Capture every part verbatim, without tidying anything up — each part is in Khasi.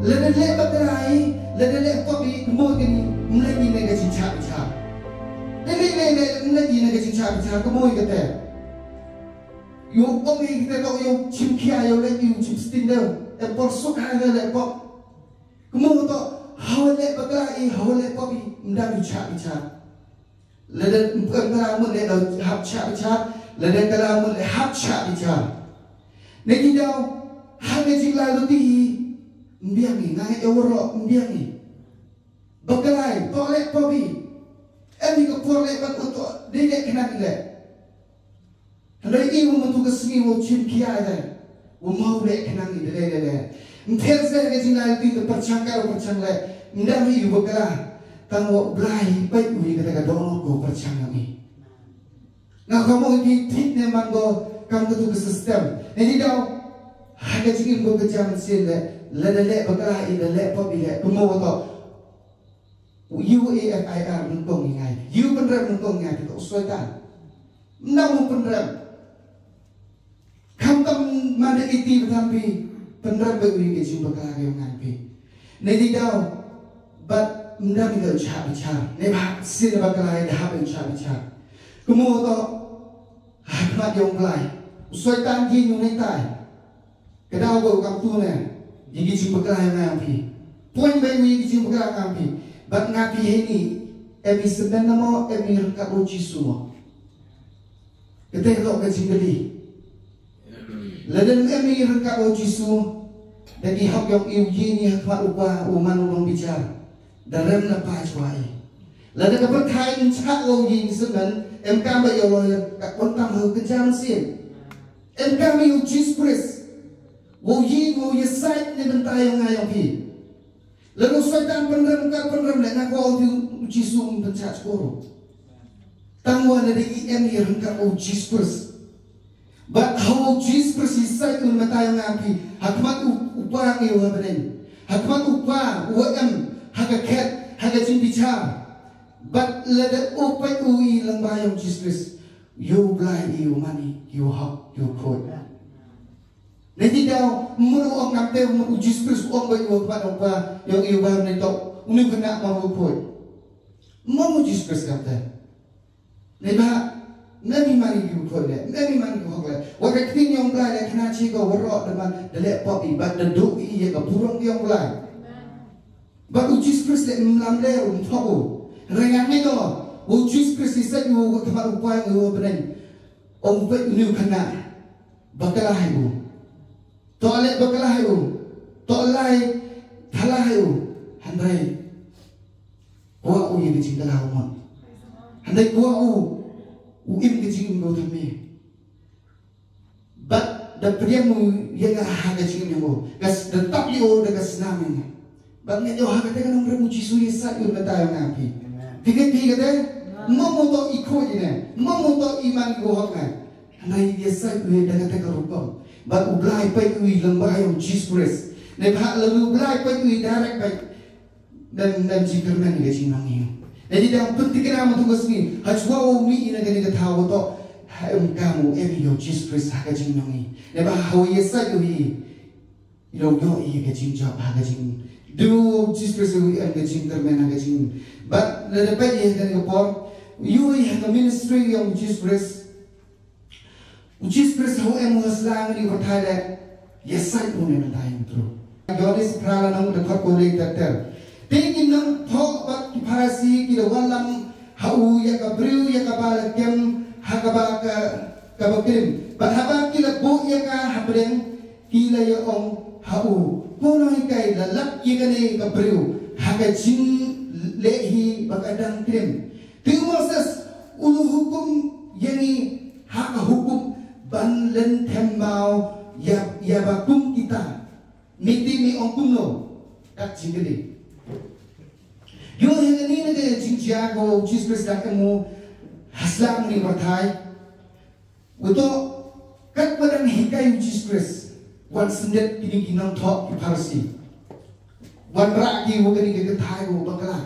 Lada leh bakla hi, lada leh pop hi, kumno kane, ym leh ïa ka jingshah bishar. Lada leh, leh, ym leh ïa ka jingshah bishar, kumno kata. Ïoh pop hi kata, ïoh shim khia, ïoh leh, ïoh shim sting da. E por suk ha leh pop. Kumno to, hawa leh bakla hi, hawa leh pop hi, ym dang ïoh shah bishar. Lada ym kala mut leh da hap shah bishar, lada kala mut leh hap shah bishar. Ngi daw, ha ka jinglai luti hi, ym biang hi, nga ïa waroh, ym biang hi. Bakla hi, to leh pop hi. Em hi ka por leh bad u to, dei leh khnang leh. Hynrei i u mynta ka sngi u shim khia da. U mo u leh khnang i da leh leh leh. Ym pher seh ka jinglai luti ka pyrshang ka pyrshang leh. Ym dang hi u bakla. Tang u Blai peit u ïa kata ka dohnud ka pyrshang ïa i. Nga kham ong ki thik ne man ko kam katu ka system. Ngi daw. Ha ka jingim ko ka jam sien leh. Lada leh bakla i da leh pop i leh. Kumno to. U U A F I R nyngkong ïa ngi. U pynrem nyngkong ïa ngi to u Soitan. Ym dang u pynrem. Khamtam man da iti ba tam phi pynrem ba u ïa ka jingbakla ka ïa ngan phi. Ngi daw bad ym dang ïa ka u shah bishar. Ngi ba sien bakla ïa da hap ïa u shah bishar. Kumno to ha khmat ïa u Blai. U Soitan ki ñu ngi tai. Ka daw ba u kam tu ne, ïa ki jingbakla ïa nga phi. Point ba ïa ki jingbakla nga phi. Bad nga phi hei ni, em i symmen na mo, em i ryngkat u Jisu mo. Kata ka ka jingkylli. Lada em i ryngkat u Jisu, da ki hok ïong i u ïa ni ha khmat u Kpa, u man u long bichar. Da rem na pa chwa i. Lada ka pyrthai in chak u ïa ni symmen, em kam ba ïa u lawyer, ka kon tam ha ka jam sien. Em kam ïa u Jisu Khrist. Wow ïing wow ïasaid ne bynta ïong nga ïong phi. Lada u Soitan pynrem ka pynrem ne nga kwah u Jisu um pynchah chkor. Tang wa ne da i em ïa ryngkat u Jisu Khrist. Bad ha u Jisu Khrist ïasaid u ne bynta ïong nga ïong phi. Ha khmat u u pa ngi wa bneng. Ha khmat u pa u wa em ha ka khet ha ka jingbichar. Bad lada u pait u i lang ba ïong Jisu Khrist. Ïa u Blai ïa u mani ïa u hok ïa u khuid. Ngi daw mut u ong kam te mut u Jisu Khrist u ong ba ïa u khmat u pa ïa u ïa u ba ne to u ni khana ma u khuid. Mut u Jisu Khrist kam te. Ne ba ne mi mani ïa u khuid le ne mi mani ïa u hok le. Wa ka kting ïa u Blai le khana chi ko wa ro da man da le pop i bad da duk i ïa ka burong ïa u Blai. Bad u Jisu Khrist le mlam le um thok u. Renga ngi to u Jisu Khrist i sa u ka khmat u pa ïa u bneng. Ong peit u ni u khana. Bakla hai u. To le bakla hai u. To lai thala hai u. Hynrei. Kwah u ïa ka jingkhlaw u mon. Hynrei kwah u. U im ka jingim u thymme. Bad da pdiang u ïa nga ha ka jingim u. Ka s- da tap ïa u da ka snam ïa nga. Bad nga ïoh ha kata ka nongrep u Jisu ïa sa ïa u mynta ïa nga phi. Phi kit phi kata. Mo mo to i khuid ne. Mo mo to i man i hok ne. Hynrei ïa sa ïa u da kata ka rukom. Bad u Blai peit u i lem ba ïa u Jisu Khrist. Ne ba la u Blai peit u i direct peit. Mem mem jingkyrmen ïa ka jingnang ïa u. Ïa ji dang pynthikna ma tu ka sngi ha chwa u mih ïa kane ka thaw to. Ha em kam u em ïa u Jisu Khrist ha ka jingnang ïa u. Ïa ba ha u ïa sa ïa u ïa. Ïa u ïa ka jingjop ha ka jing. Du u Jisu Khrist u em ka jingkyrmen ha ka jing. Bad lada peit ïa kane ka por. Ïa u ïa ka ministry ïa u Jisu Khrist. U Jisu Khrist ha u em u ha sla ngi u pyrthai le ïasaid u ne mynta ïa u tru. Ïoannis phra lynnong dkhot kawei ter ter. Te ki nongthoh bad ki Pharisi ki la wallam ha u ïa ka briew ïa kaba la kem ha kaba ka kaba krim. Bad haba ki la buh ïa ka hapdeng ki la ïa ong ha u. Ko nonghikai la lap ïa kane ka briew ha ka jingleh hi ba ka dang krim. Te u Moses u la hukum ïa ngi ha ka hukum ban len them maw ïa ïa ba kum kita. Miti mi ong kumno. Kat jingkylli. Ïoh ïa kane na ka jingjia ko u Jisu Khrist da ka mu ha sla ngi pyrthai. Uto kat ba dang hikai u Jisu Khrist wan syndet kine ki nongthoh ki Pharisi. Wan rah ki wa kane ka kynthai ko bakla.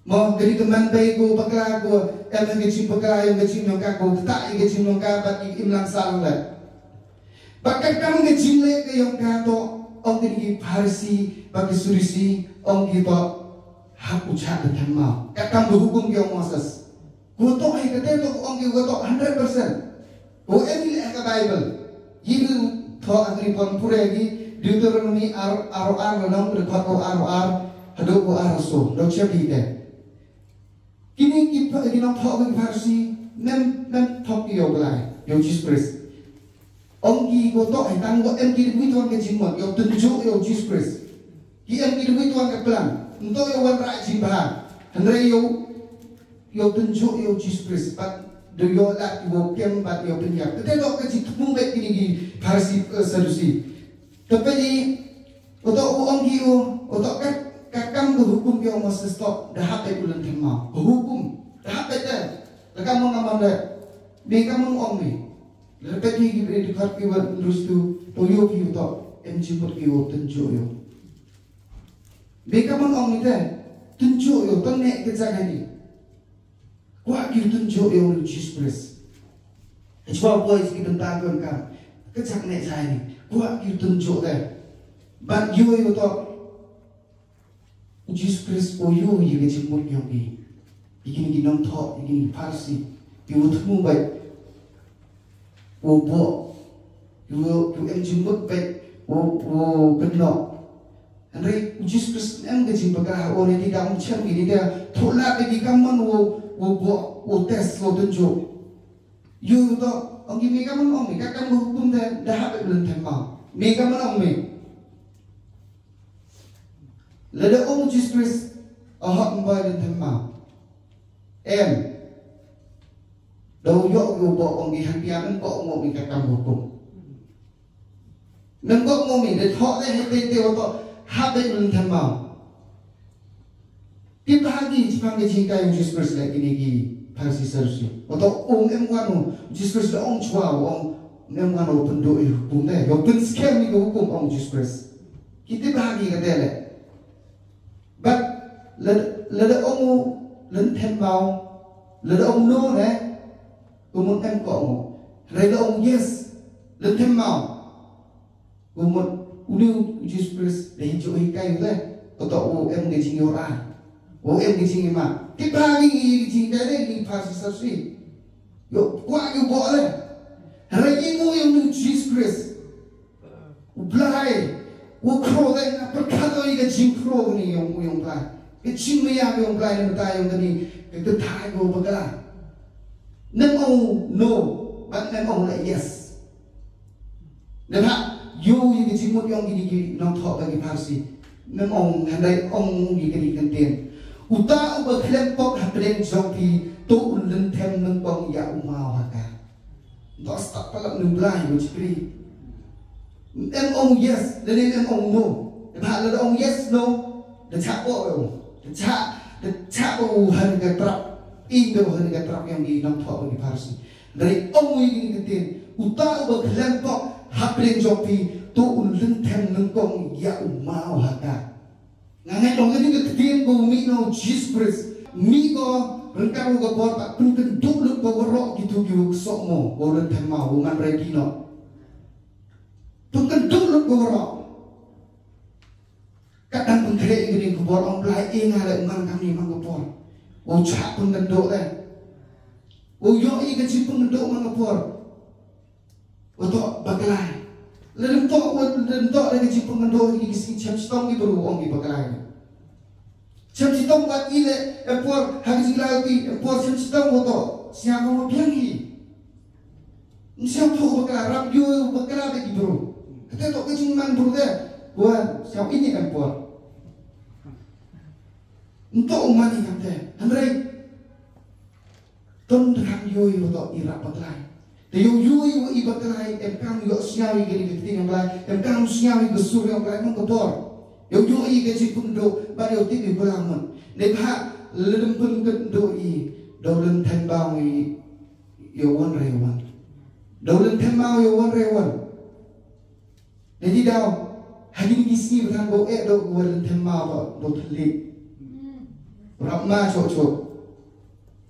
Mo kane ka man bei ko bakla ko em ha ka jingbakla ïa ka jingnongkah ko kata ïa ka jingnongkah bad ïa ka imlang sah lang leh. Bad ka kam ka jingleh ka ïong ka to Ong kine ki Pharisi bad ki Sadusi, ong ki to, hap u chah lynthem maw. Katkam ka hukum ki ong Moses. Ko to, ai kata to ong ki ko to hundred percent. Ko em leh ka Bible. Ïa to ha kane pon pule ki Deuteronomy ar, ar, ar, la nong, ko ar, ar, haduh ko ar so. Dau chem ïa. Kine ki pha-, ki nongthoh ki Pharisi, ym, ym thok ïa u Blai, ïa u Jisu Khrist. Ong ki ko to, ai tang ko em ki da wit wan ka jingmut, ïa u tynjuh ïa u Jisu Khrist. Ki em ki da wit wan ka plan, ym to ïa u wanrah jingbha. Hynrei ïa u, ïa u tynjuh ïa u Jisu Khrist. Bad da ïoh lad ïa u kem bad ïa u pynïap. Kata to ka jingthmu bad kine ki Pharisi, eh, Sadusi. Te peit ïa, u to u ong ki u, u to kat, katkam ka hukum ki ong Moses to, da hap beit u lynthem maw. Ka hukum, da hap beit te. Lada kam ong, kam ong de. Me kam ong, ong me. Lada peit ïa ki briew dkhot ki wan rus tu, to ïoh ki u to, em jingmut ki u tynjuh ïa u. Me kam ong, ong me te, tynjuh ïa u, to neh ka jaka ni. Kwah ki u tynjuh ïa u Jisu Khrist. Hashwa poi ki bynta ki wan kam. Ka jaka neh jai ni. Kwah ki u tynjuh te. Bad ïoh ïa u to. U Jisu Khrist u ïoh ïa ka jingmut ïa ki. Ïa kine ki nongthoh, ïa kine ki Pharisi. Ïa u thmu bad. U boh. Ïa u, ïa u em jingmut bad. U, u kynnoh. Hynrei u Jisu Khrist em ka jingbakla, u ne ti da um chem ki ne da thoh lad ki kam mon u, u boh, u test, u tynjuh. Ïa u to, ong ki me kam ong me, katkam ka hukum da, da hap beit u lynthem maw. Me kam ong me. Lada ong u Jisu Khrist, u hap beit u lynthem maw. Em. Da u ïoh u boh ong ki hynrei ym ko ong me katkam ka hukum. Ym ko ong me, da thoh te hynrei te u to hap beit u lynthem maw. Tip ha ki, tip ha ki jinghikai u Jisu Khrist leh kine ki Pharisi Sadusi. U to um em wan u, Jisu Khrist da ong shwa u ong, um em wan u pynduh ïa u hukum te. Ïa u pynskhem ïa ka hukum ong Jisu Khrist. Ki tip ha ki kata leh. Bad lada, lada ong u lynthem maw, lada ong no ne, u mut em ko ong u. Lada ong yes, lynthem maw. U mut une u Jisu Khrist da hi ju hikai u te. Ko to u em ka jingïoh ai. U em ka jingïoh ma. Tip ha ki, ki jinghikai de ki Pharisi Sadusi. Ïoh kwah ïoh boh de. Hynrei ïa u, ïa u Jisu Khrist. U Blai, u khroh te nga pyrkhat ïa ka jingkhroh ni ïa u, ïa u Blai. Ka jingmaïa ïa u Blai na bynta ïa u kane ka kynthei ka bakla. Ym ong no, bad ym ong la yes. Naba, ïa u ïa ka jingmut ïa u kine ki nongthoh bad ki Pharisi. Ym ong hynrei ong ïa kane ka ktien. Uta uba khlem pop hapdeng jong phi, to un lynthem nyngkong ïa u maw ha ka. Nto stad palat nu Blai u chikri. Em ong yes, lane em ong no. Lada ong yes no, da chah o, da chah, da chah o han ka trap. Ing da han ka trap ïa ki nongthoh ki Pharisi. Lada ong ïa kine ki ktien, uta uba khlem pop hapdeng jong phi, to un lynthem nyngkong ïa u maw ha ka. Nga ngeit long kane ka ktien ba u mih na u Jisu Khrist. Mih ko ryngkat u ka bor, bad pynkynduh lut ba waroh kito kiba ksoh mo, ba u lynthem maw, u man ready noh. Pynkynduh lut ba waroh. Kat dang pynkhreh ïa kane ka bor, ong Blai, e nga leh man kamne man ka bor. U chah pynkynduh leh. U ïoh ïa ka jingpynkynduh man ka bor. Wa toh bakla. Lada ym toh, lada ym toh da ka jingpynkynduh ïa ki sngi, chem chitom ki bru, ong ki bakla. Chem chitom, wat i leh em por ha ka jingkhlaiñ, em por chem chitom, wa toh sñiaw ka wa biang hi. Ym sñiaw toh bakla, rap ïoh bakla da ki bru. Kata toh ka jingman bru te. Wa sñiaw ini em por. Ym toh u man i kamte. Hynrei Tang da kam ïoh ïa u toh i rap bakla. Te ïoh ïoh ïa u i bakla, em kam ïoh sñiaw ïa kane ka ktien jong Blai, em kam sñiaw ïa ka sur jong Blai, man ka por. Ïoh ïoh ïa ka jingpynduh, bad ïoh tip ïa u Blai man. Neibhah lada ym pynkynduh i, da u lynthem maw i, ïoh wan re wan. Da u lynthem maw ïoh wan re wan. Lada daw, ha kine ki sngi ba tang, ba u eh da u lynthem maw, ba u thylliej. Rap ma choh choh.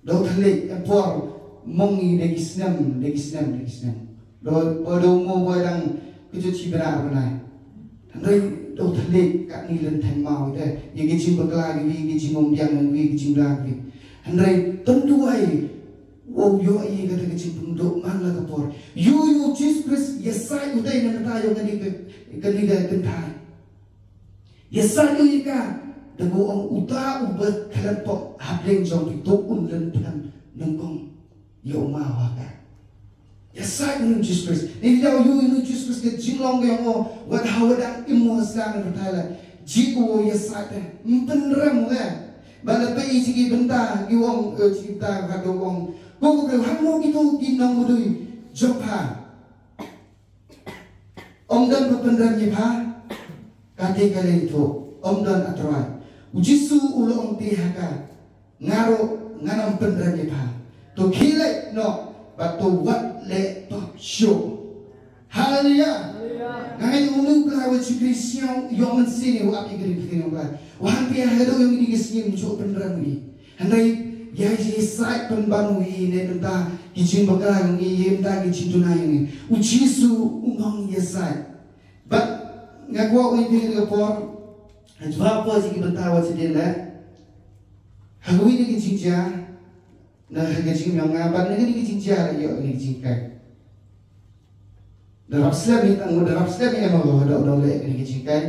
Da u thylliej, em por mong i da ki snem, da ki snem, da ki snem. Da, ba da u mo ba dang kjut shi bnai ar bnai. Hynrei to thylliej katne lynti maw te, ïa ki jingbakla kiwei, ki jingmong biang kiwei, ki jingbla kiwei. Hynrei to duwai, wow ïohi kata ka jingpynduh man la ka por. Ïohi u Jisu Khrist ïasaid u dei na ka bynta ïa kane ka, kane ka kynthai. Ïasaid u ïa ka, da ka ong uta uba khlem pop hapdeng jong phi to un lynti nyngkong ïa u maw ha ka. Ïasaid u Jisu Khrist. Ngi ïohi u Jisu Khrist ka jinglong ka ong, wat hawa dang im ha sla na ka bynta la. Jied u ïasaid te. Ym pynrem u eh. Ba la peit ïa ki bynta ki ong, eh, ki bynta ka dei ong. Ko ko briew, hangno kito ki nongmudui jong pha. Ym don ba pynrem ïa pha. Kata ka dei to. Ym don, A Trai. U Jisu u la ong te ha ka. Nga ruh ngan ym pynrem ïa pha. To khie leit noh bad to wat leh pop shuh. Haleluia. Nga ngeit uni u Blei u shakri shisha ïa u mynsiem u ap ïa ka ri pyrthei u Blei. U hap ïa haduh ïa u dei ka sngi um ju pynrem ïa u. Hynrei ïa ïasaid pynban ïa u na ka bynta ki jingbakla ïa u, na ka bynta ki jingduna ïa u. U Jisu u ong ïasaid. Bad nga kwah u ïa ka por, ha jubab por ïa ki bynta wat sdien leh. Ha kawei na ki jingjia, na ha ka jingmyntoi nga, bad na kane ka jingjia la ïoh kane ka jinghikai. Da rap slem ïa tang, da rap slem ïa nga, ma ka dei, dei leh kane ka jinghikai.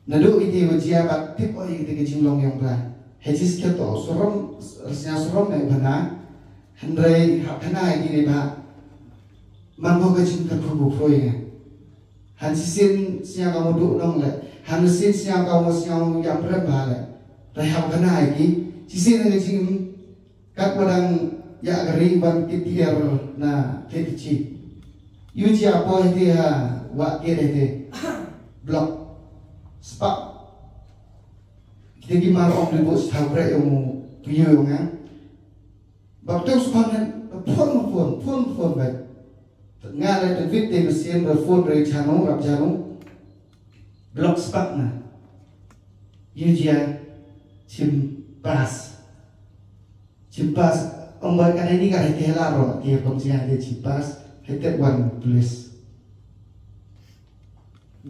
Naduh ïa kata ka jia bad tip ïa kata ka jinglong ïa u Blei. Hynrei shisha to surom, shisha surom ïa u Bana. Hynrei hap khana ïa kine ba man ko ka jingkyrkhu ba phroi ïa nga. Han shisien shisha ka mudui nong leh. Han shisien shisha ka mudui shisha ïa pyrem ba leh. Hynrei hap khana ïa ki. Shisien ka jing kat ba dang ïa ka ri ban ki tiar na te ti chi. Ïa u jia poi te ha wa ke de te. Block. Spark. Kita ki mar ong di bus tau brek ïa u ïa u nga. Bad te u spark ne, phone, phone, phone, phone bai. Nga leh te bit te mesin, ba phone ri chanu, rap chanu. Block spark na. Ïa u jia chim pass. Chim pass, ong ba kane ni ka hei te la ro, te kom jia te chim pass, hei te wan police.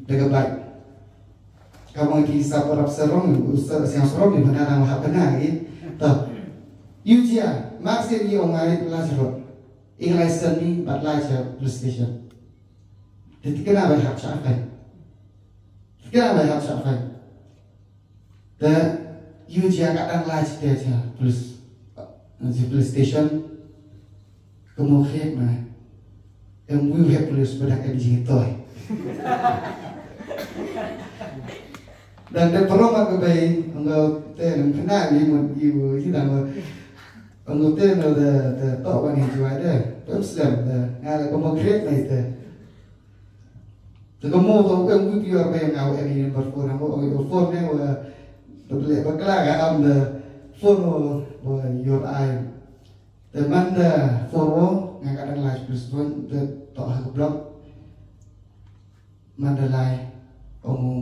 Da ka bike. Ka bang ki sa parap sarong, u sa siang sarong ni mana nang hap kena lagi. To. Ïa u jia, mak sien ïa ong ai la jarot. Ing lai sen ni, bat lai cha police station. Te ti kena bai hap cha fai. Ti kena bai hap cha fai. Te ïa u jia ka dang lai cha te cha police. Cha police station. Ka mo khriat ma. Em wi u heh police ba dak em jingtoi. Dan te pyrshah ka bai, ong te nang kena wi mo wi wi dang ong te no da da to ban ni jua da. Em slem da. Nga la ka mo khriat ma te. Te ka mo to ka wi pior ba nga em ni number four, nga mo ong four ne wa. Ba le ba kla ga am da four wa your eye. Te man da four wo, nga ka dang lai plus one, te to ha ka block. Man da lai, ong u,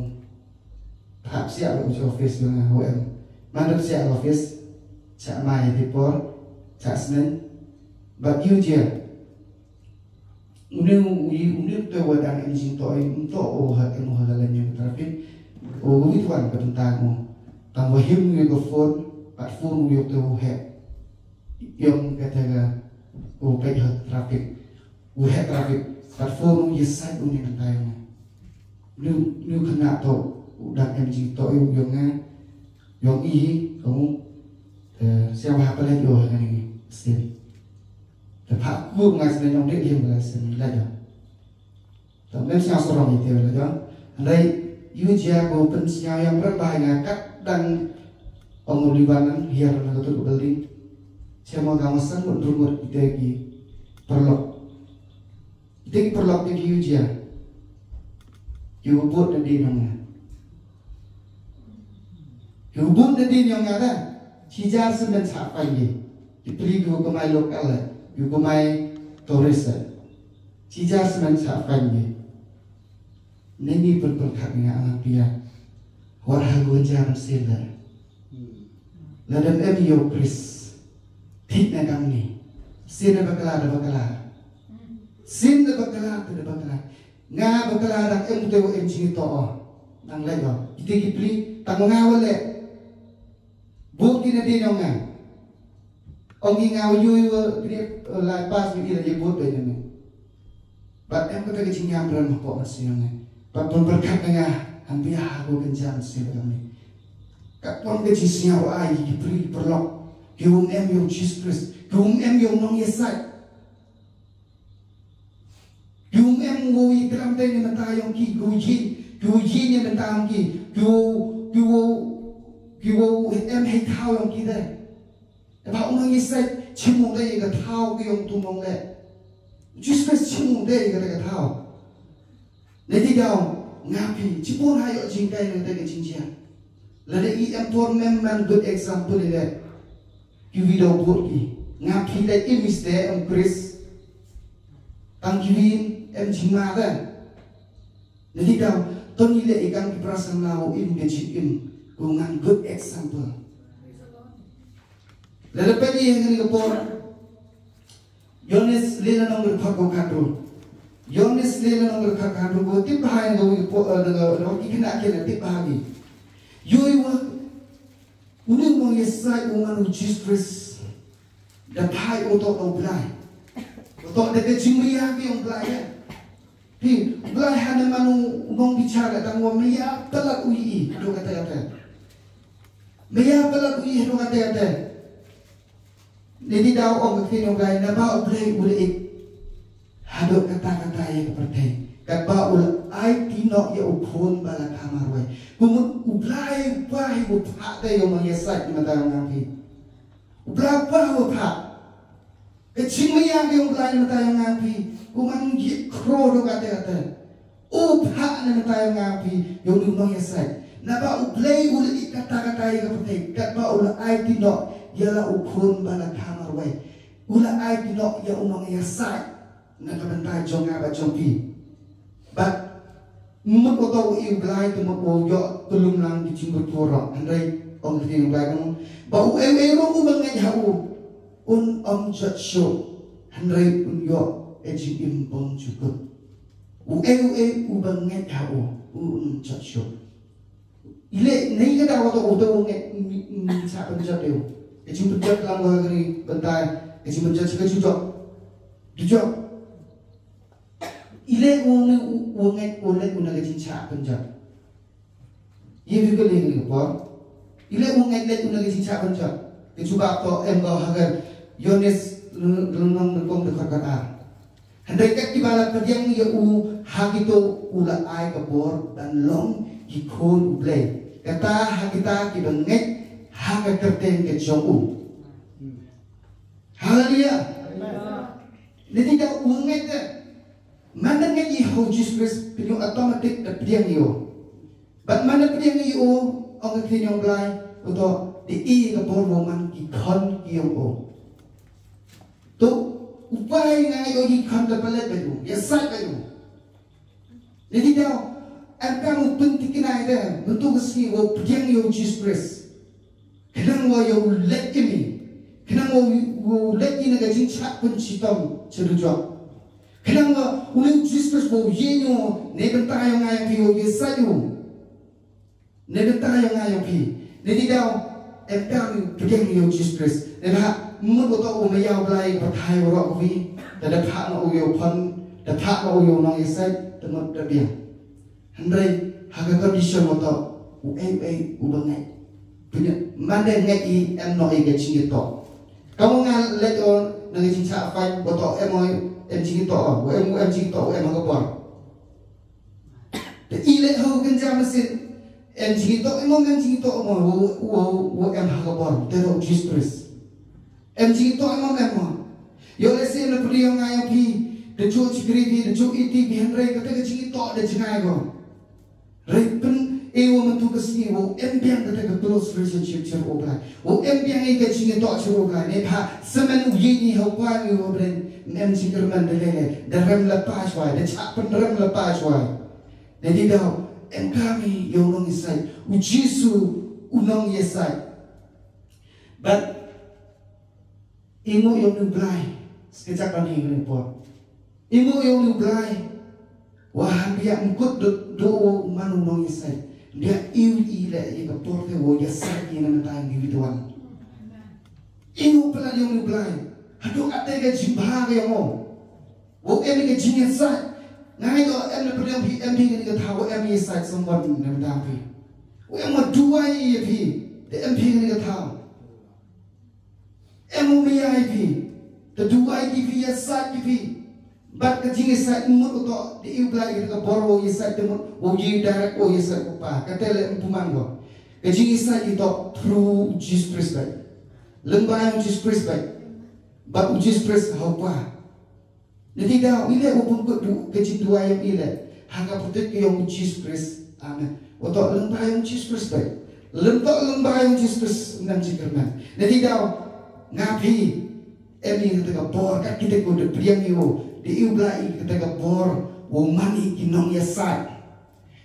hap siah u cha office nga, u em. Man da siah office, cha mai di por, cha snen, bad ïa u jia. Une u, une u, une te wa dang em jingtoi, um to o ha, em o ha la nyam traffic. O wi tuan ka bynta mo. Tang wa him ngi ko phone, bad phone u yok te u heh. Yong kata ka, u peit ha traffic. U heh traffic. Bad phone u ïasaid u ni nang tai u. Nu, nu khynnah to, u dang em jingtoi u yong nga. Yong i, kamu. Eh, siapa hapa lagi oh, nga ni, stil. Te phah kur nga sdang yong dei dei ba la sdang la jong. Te mem sñiaw sarong ite la jong. Hynrei ïa u jia ko pynsñiaw ïa pyrem ba nga kat dang ong u Liban hiar na ka tu ka building. Che mo ka ma san mut ruh mut ite ki pyrlok. Ite ki pyrlok te ki ïa u jia. Ïa u bud na dien yong nga. Ïa u bud na dien yong nga da. Chi jar semen sa pang ye. Ki pli ki u kamai lokal la. Ïa u kamai tourist la. Chi jar semen sa pang ye. Neni pun pun khat nga anak pia. War ha gu jar semen la. La dem em ïa u Chris. Thik na kam ni. Sin da bakla da bakla. Sin da bakla da bakla. Nga ba ka la dang em te wa em jingïathoh. Nang leh ba ite ki pli tang nga wa leh. Bud ki na dei nong nga. Ong ki nga wa yui wa kri lai pas mi ila ye bud ba ina me. Ba em kata ka jingïam ran ma pok na siyong nga. Ba pun berkat na nga. Ambi ha ko kenjam si ba kami. Ka pun ka jingïam ai ki pli perlok. Ki um em yong Jesus Christ. Ki um em yong nong yesai. Ki um em wow i klam te ni mynta yong ki, ki wow yin, ki wow yin ni mynta yong ki, ki wow, ki wow, ki wow em hei thaw yong ki te. Te ba u nong yesai chim u te ka thaw ki yong tu mong le. Jesus Christ chim u te ka te ka thaw. Ne ti daw nga phi chim u ha yo jingkai ne te ka jingjia. Lada i em por mem man good example i le. Ki wi daw bud ki. Nga phi da im is te em Chris. Tang ki wi em jingma da. Nadi daw ton i le i kang ki prasang na u im ke jing im. Ku ngan good example. Lada pedi yang ni ka por. Yohanes le la nong berkhot ko khatru. Yohanes le la nong berkhot khatru ko tip bahai ko wi po na ko ki kena kena tip bahai. Yoi wa uni mo yesai u man u Jesus Christ. Da phai u to u blai. U to da ke jingmia ki u blai ya. Hi u blai hana man u nong bichara tang wa mia palat u i. Ado kata kata. Mia palat u i ado kata kata. Nidi daw ong ka ktien u Blai naba u Blai u leh. Haduh kata kata ïa ka pyrthei. Katba u la ai tynok ïa u khun ba la kha marwei. Kumut u Blai u Blai u phah te ïa u nong ïasaid na mata ïa u ngang phi. U Blai u Blai u phah. Ka jingmia ïa u Blai na mata ïa u ngang phi. Kumut ngi khro do kata kata. U phah na mynta ïa nga phi ïa u nong ïasaid. Naba u Blei u la ïeit katta katta ïa ka pyrthei katba u la ai tynnoh ïa la u khun ba la kha marwei. U la ai tynnoh ïa u nong ïasaid na ka bynta jong nga bad jong phi. Bad mut uto u ïa u Blei te mut u ïoh pynlong lang ki jingpyrpura hynrei ong ka ktien u Blei ba u ei u ei ruh u ba ngeit ha u un ym jot shuh hynrei un ïoh ka jingim bymjukut. U ei u ei u ba ngeit ha u u un jot shuh. Ile nei ka daw to u to u ngeit ni sa pynjot u. Ka jingpynjot lang ba kari bynta ka jingpynjot sa ka jujok. Jujok. Ile u ni u ngeit u le u na ka jingsa pynjot. Ye bi ka le ni ka por. Ile u ngeit le u na ka jingsa pynjot. Ka jubab to em ba ha ka Yohanes lynnong nyngkong dkhot khatar. Hynrei kat kiba la pdiang ïa u ha kito u la ai ka bor ban long ki khun u Blei. Kata ha kita kiba ngeit ha ka kyrteng ka jong u. Haleluya. Lei da u ngeit da man da ngeit ïa u Jesus Christ pynïoh automatic da pdiang ïa u. Bad man da pdiang ïa u ong ka ktien jong u Blai u to da i ka bor mo man ki khon ki jong u. To u Blai nga ïoh ki kham da palat ba ïoh ïa sat ba ïoh. Lei daw em kam u pyntikna ïa da myntu ka sngi u pdiang ïa u Jesus Christ. Khnang wa ïa u leit ïa mi. Khnang wa u leit ïa na ka jingchak pynshitom chadujok. Khnang wa u leit u Jesus Christ wa u ïa ñu ne bynta ïa nga ïa phi wa u ïa sat ïa u. Ne bynta ïa nga ïa phi. Ne di daw em kam pdiang ïa u Jesus Christ. Ne ba mut u to u maya u Blai ba thai u rok wi. Da da phah na u ïa u khon da phah na u ïa u nong ïa sat da mut da biang. Hynrei ha ka condition mo to u ei u ei u ba ngeit. Punya man de ngeit i em no i ka jingïathoh. Ka mo nga leit o na ka jingchah fain mo to em o em jingïathoh o em em jingïathoh o em ha ka bor. Te i leit ha u kynja masin em jingïathoh i mo em jingïathoh o mo u em ha ka bor te ro Jesus Christ. Em jingïathoh em em em mo. Ïoh lehse na pyrdi ïong nga ïong phi da juh jingkri phi da juh iti phi hynrei kata ka jingïathoh da jngai ko. Rei pyn e wa myntu ka sngi wa em biang kata ka close relationship chir u Blai. Wa em biang i ka jingïathoh chir u Blai ne pha semen u ïeit ni ha u Blai ngi wa bren em jingkyrmen da lele da rem la pa shwai da chah pynrem la pa shwai. Ne di daw em kami ïong nong isai u Jisu u nong isai. But i ngu ïong u Blai skejak ban hi ngi por. I ngu ïong u Blai. Wa hangta ïa mkut du, du u man u nongïasaid. Ïa iw i leh ïa ka por te wow ïasaid ïa na mynta ïa ngi wi tuan. Iw palat ïong u Blai. Haduh ate ka jingbha ka ïong o. Wow em ïa ka jingïasaid. Nga ngeit o em na pyrliang phi em phi kani ka thaw wow em ïasaid song wan na mynta phi. Wow em wa duwai ïa phi. Te em phi kani ka thaw. Em u maya ïa phi. Te duwai ki phi ïasaid ki phi. Bad ka jingïasaid mut u toh da iw Blai ïa ka bor wow ïasaid te mut wow ïa direct wow ïasaid ko pa. Kate le em pumang ko. Ka jingïasaid i toh through Jesus Christ bai. Lem bai Jesus Christ bai. Bad u Jesus Christ ha u pa. Na ti daw i le u pun ko du ka jingduwai ïong i le. Ha ka putut ka ïong Jesus Christ. Amen. Wa toh lem bai ïong Jesus Christ bai. Lem toh lem bai ïong Jesus Christ nam jingkyrmen. Na ti daw nga phi em i kata ka bor kat kita ko da priang i wo. Da iw Blai i kata ka bor wo man i ki nongïasaid.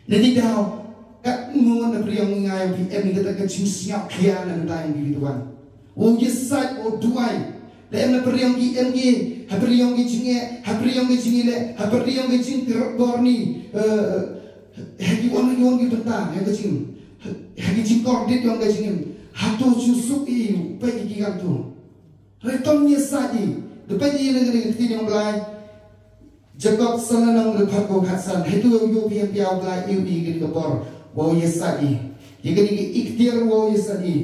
Na ti daw kat ngon na priang i nga ïong phi em i kata ka jingsngew khia na mynta ïong phi tuan. Wo ïasaid wo duwai. Da em na priang ki em ki ha priang ki jinge ha priang ki jinge le ha priang ki jingkyrpor ni. Eh, ha ki wan ki wan ki bynta ha ki jing ha ki jingkordit ïong ki jingim. Hato ju suk i peit ki kam tu. Hynrei to ïasaid i. Da peit i na kane ka ktien ïong Blai. Jakob salanong lyngkot ko khatsan. Hynrei to ïoh ïoh phi ïa u Blai ïoh i kane ka bor. Wow ïasaid i. Ïa kane ka ikhtiar wow ïasaid i.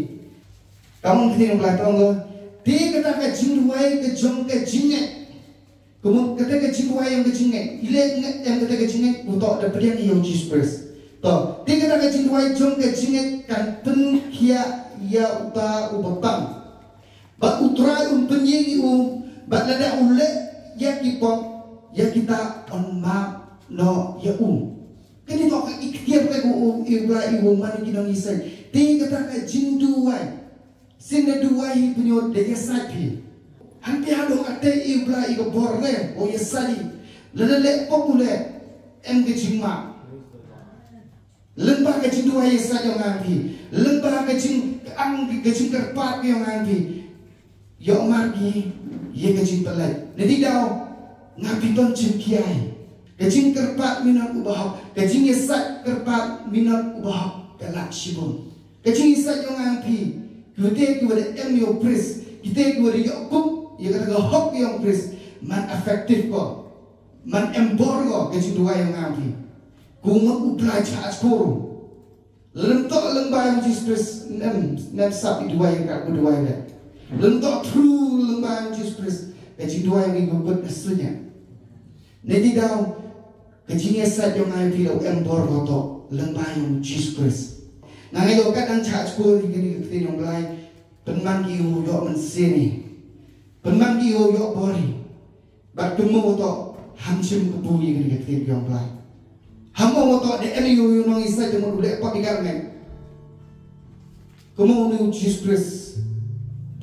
Kam ong ktien ïong Blai tang lo. Te kata ka jingduwai ka jong ka jingngeit. Kumno kata ka jingduwai ïong ka jingngeit. I le ngeit em kata ka jingngeit u toh da pdiang ïa u Jesus Christ. To, te kata ka jingduwai jong ka jingngeit kan pynkhiah ïa uta u bapang. Bad u Trai un pynïeng ïa u, bad lada u leh ïa ki pop, ïa kita un map noh ïa u. Kane toh ka ikhtiar ka u, u, u Blai u man ki nongïasaid. Te kata ka jingduwai. Sien da duwai hi pynïoh da ïasaid hi. Hangta haduh kata u Blai u ka bor re, u ïasaid hi. Lada leh pop u leh, em ka jingmap. Lem bad ka jingduwai ïasaid ïong nga phi. Lem bad ka jing, ka ang, ka jingkyrpad ïong nga phi. Ïoh mar ki, ïa ka jingpyllait. Na ti daw, nga phi ton jingkiai. Ka jingkyrpad minot u bahok. Ka jingïasaid kyrpad minot u bahok. Ka lak shibun. Ka jingïasaid ïong nga phi. Kita ki wa da em ïa u Khrist. Kita ki wa da ïoh kup. Ïa kata ka hok ïong Khrist. Man effective ko. Man em bor ko ka jingduwai ïong nga phi. Kumno u Blai cha askor. Lem toh lem bai Jesus Christ nem nem sap i duwai ka ku duwai le. Lem toh through lem bai Jesus Christ ka jingduwai ngi ku kut na sunya. Ne ti daw ka jingïasaid ïong nga phi la em bor ko toh lem bai Jesus Christ. Nga ngi ïoh kat dang cha askor ïa kane ka ktien ïong Blai. Pynman ki u ïoh mynsiem ni. Pynman ki u ïoh bor ni. Bad kumno u toh ham chim ka bu ïa kane ka ktien ïong Blai. Ham u toh da em ïa u nongïasaid da mut u leh pop ïa ka rngai. Kumno u Jesus Christ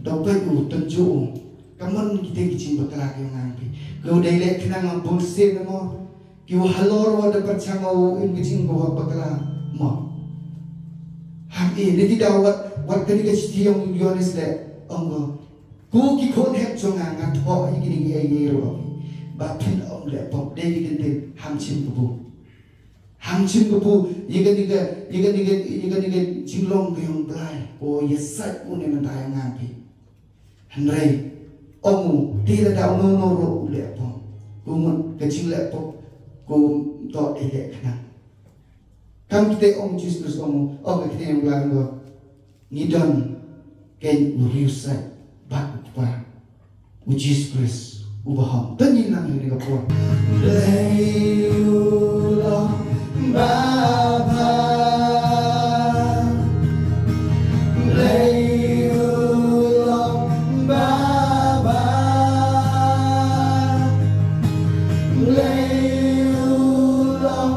da peit u tynjuh u. Ka mon kita ki jingbakla ki ïong nang phi. Ka u dei leh khnang bun sien mo. Ki u halor wa da pyrchang u im ki jingbawa bakla mo. Ham i ne ti daw wat wat kane ka shithi ïong Ïoannis leh ong ko. Ko ki khun hep jong nga nga thoh ïa kine ki ei ei ruh. Ba phin ym leh pop dei ki kyntien ham chim ka bu. Ham chim ka bu ïa kane ka ïa kane ka ïa kane ka jinglong ka ïong Blai. Ko ïasaid u ne mynta ïa nga phi. Hynrei ong u te lada uno uno ruh u leh pop. Ko mut ka jingleh pop ko toh ei leh khnang. Kam kite ong Jesus Christ ong u ong ka kine ïong Blai ong ko. Ngi don kein u riewsaid bad u Kpa. U Jesus Christ uba hok. Te ngin nang ïa kane ka por. Blei u long babha. Blei u long babha. Blei u long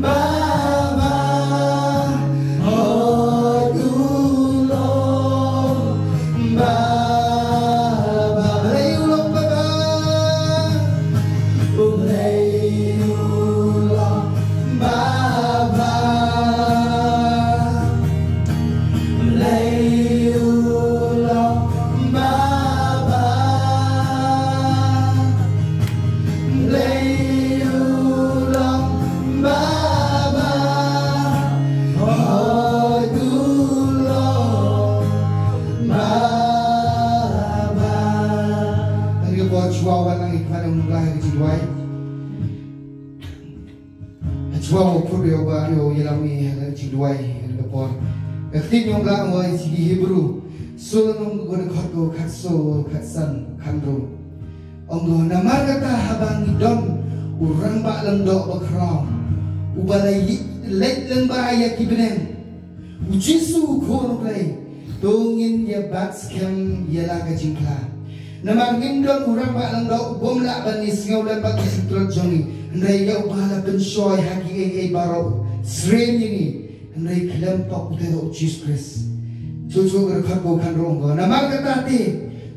babha. Hooid u long babha. Blei u long babha. U Blei u long babha. Kami ha ka jingduwai ha ka por. Ka ktien jong U Blei ong ïa ki Hebru, sula nong ka dkhot ka khatsaw, khatsan, khathynriew. Ong ko, namar kata haba ngi don u rangbah lyngdoh bakhraw, uba la leit lyngba ïa ki bneng, U Jisu u Khun U Blei, to ngin ïa bat skhem ïa la ka jingphla. Namar ngim don u rangbah lyngdoh u bym lah ban ïa sngew lem bad ka jingtlot jong ngi, hynrei ïa uba la pynshoi ha kiei kiei baroh, syriem ïa ngi, hynrei khlem pop u te U Jisu Khrist. Shuh shuh ka dkhot ka khathynriew ong ko, namar kata te,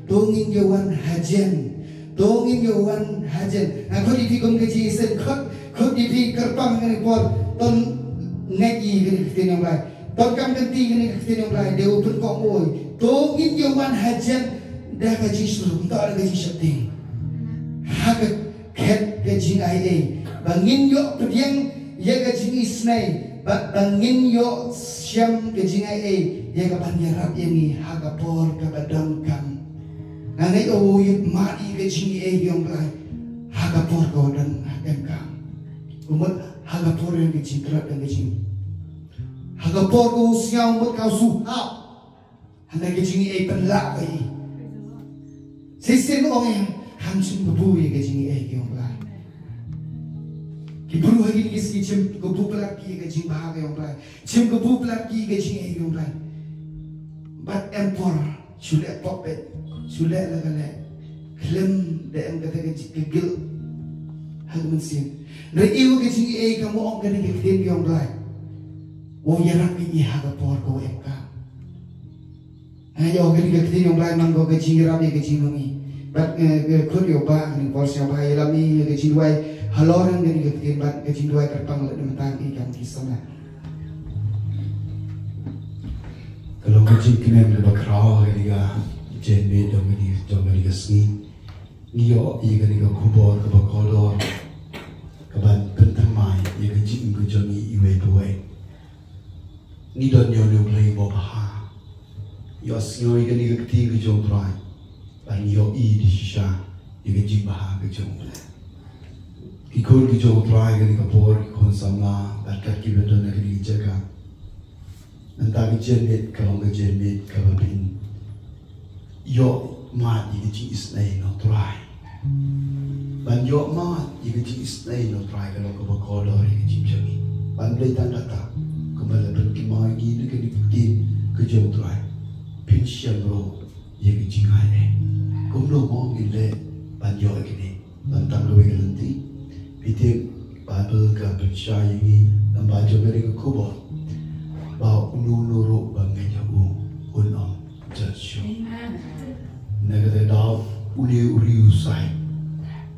to ngin ïa wan hajan, to ngin ïa wan hajan. Nga khot ïa phi kum ka jingïaseng, khot, khot ïa phi kyrpang kane ka por, to ngeit ïa kane ka ktien jong U Blei. To kam kynti ïa kane ka ktien jong U Blei, dei u pynkoh oi. To ngin ïa wan hajan da ka jingshlur, ym da ka jingsheptieng. Ha ka khet ka jingai ei, ba ngin ïoh pdiang ïa ka jingisynei, ba, ba ngin ïoh shem ka jingai ei ïa ka ban ïarap ïa ngi ha ka por kaba donkam. Nga ngeit u ïoh mad ïa ka jingaiei jong U Blei ha ka por kaba donkam. Kumta ha ka por ïa ka jingtlot ïa ka jing, ha ka por kaba u sngew mut ka u shu hap. Hynrei ka jingaiei pynlah ba i. Shisien ong ïa, kham shym kabu ïa ka jingaiei jong U Blei. Ki briew ha kine ki sngi shym kabu palat ki ïa ka jingbha ka jong U Blei. Shym kabu palat ki ïa ka jingaiei jong U Blei. Bad em por, shu leh pop beit, shu leh la ka leh. Khlem da em kata ka jing, ka guilt ha ka mynsiem. Hynrei ïa ka jingaiei ka mo ong kane ka ktien jong U Blei. Wa ïarap ïa ngi ha ka por ka wa em ka. Nga ïoh kane ka ktien jong U Blei man ko ka jingïarap ïa ka jingmong ngi. Bad nga, nga khot ïa u Bah, nga por sha u Bah ïarap ïa ka jingduwai halor kane ka ktien bad ka jingduwai kyrpang lada mynta ngi kam ki samla. Ka long ka jingkmen kaba khraw kane ka jingmih jong kane, jong kane ka sngi. Ngi ïoh ïa kane ka khubor kaba kordor, kaban pynthymmai ïa ka jingim ka jong ngi iwei pa iwei. Ngi don ïa une U Blei uba bha. Ïoh sngew ïa kane ka ktien ka jong U Trai. Bad ngi ïohi da shisha ïa ka jingbha ka jong U Blei. Ki khun ki jong U Trai kane ka por, ki khun samla bad kat kiba don ha kane ka jaka. Mynta ka janmiet ka long ka janmiet kaba phin ïoh mad ïa ka jingisynei na U Trai. Ban ïoh mad ïa ka jingisynei na U Trai ka long kaba kordor ïa ka jingim jong ngi. Ban Blei tang kata, kumba la pynkynmaw ïa ngi na kane ka ktien ka jong U Trai, phin shem ruh ïa ka jingai ei. Kumno mo ngin leh ban ïoh ïa kane? Ban tang kawei ka lynti, phi tip, Baibl ka pynshai ïa ngi lyngba jong kane ka khubor ba uno uno ruh ba ngeit ha u un ym jot shuh. Amen. Na kata ka daw, une u riewsaid,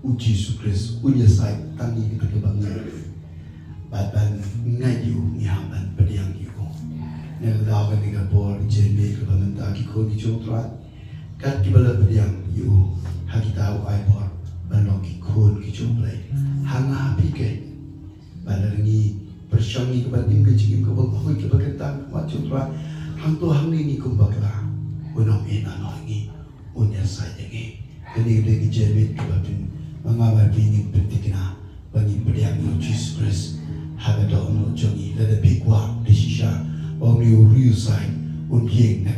U Jisu Khrist, un ïasaid tang ïa kita kiba ngeit. Bad ban ngeit ïa u, ngi hap ban pdiang ïa u. Na kata ka daw, kane ka por, ka janmiet kaba mynta, ki khun ki jong U Trai, kat kiba la pdiang ïa u ha kita u ai bor ban long ki khun ki jong U Blei. Ha nga ha phi keiñ, ba lada ngi pyrshang ïa ka ban im ka jingim kaba khuid kaba kyntang ha khmat jong U Trai, hangto hangne ngi kum bakla, un ym ïehnoh ïa ngi, un ïasaid ïa ngi. Kane ka dei ka janmiet kaba phin, ma nga bad phi ngin pynthikna ba ngin pdiang ïa U Jisu Khrist ha ka dohnud jong ngi. Lada phi kwah da shisha ba une u riewsaid un ïeng na